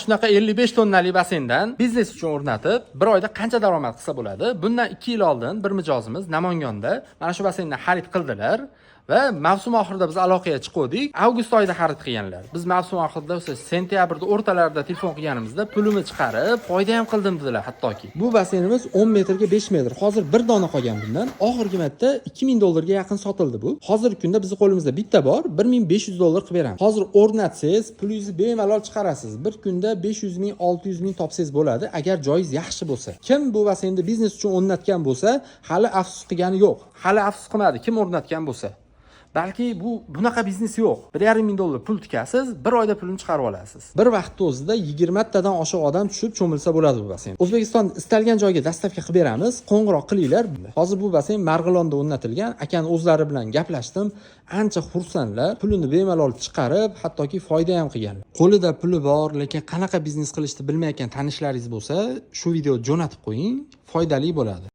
Shunaqa 55 tonnali basseyndan biznes uchun o'rnatib, bir oyda qancha daromad qilsa bo'ladi? Bundan 2 yil oldin bir mijozimiz Namanganda mana shu basseyndan xarid qildilar va mavsum oxirida biz aloqaga chiquvdik. Avgust oyida xarid qilganlar. Biz mavsum oxirida, o'sha sentyabrda o'rtalarida telefon qilganimizda, pulini chiqarib, foyda ham qildim dedilar hattoki. Bu basseynimiz 10 metrga 5 metr. Hozir bir dona qolgan bundan. Oxirgi marta 2000 dollarga yaqin sotildi bu. Hozirgi kunda bizning qo'limizda bitta bor, 1500 dollar qilib beramiz. Hozir o'rnatsangiz, pulingizni bemalol chiqarasiz. Bir kunda 500 ming, 600 ming topsangiz bo'ladi, agar joyingiz yaxshi bo'lsa. Kim bu basseynni biznes uchun o'rnatgan bo'lsa, hali afsus qilgani yo'q. Hali afsus qilmadi kim o'rnatgan bo'lsa. Balki bu bunaqa biznes yo'q. 1,5 ming dollar pul tikasiz, bir oyda pulini chiqarib olasiz. Bir vaqtda o'zida 20 tadan oshiq odam tushib cho'milsa bo'ladi bu basseyn. O'zbekiston istalgan joyga доставка qilib beramiz. Qo'ng'iroq qilinglar. Hozir bu basseyn Marg'ilonda o'rnatilgan. Akani o'zlari bilan gaplashdim. Ancha xursandlar. Pulini bemalol chiqarib, hattoki foyda ham qilgan. Qo'lida puli bor, lekin qanaqa biznes qilishni bilmayotgan tanishlaringiz bo'lsa, shu videoni jo'natib qo'ying, foydali bo'ladi.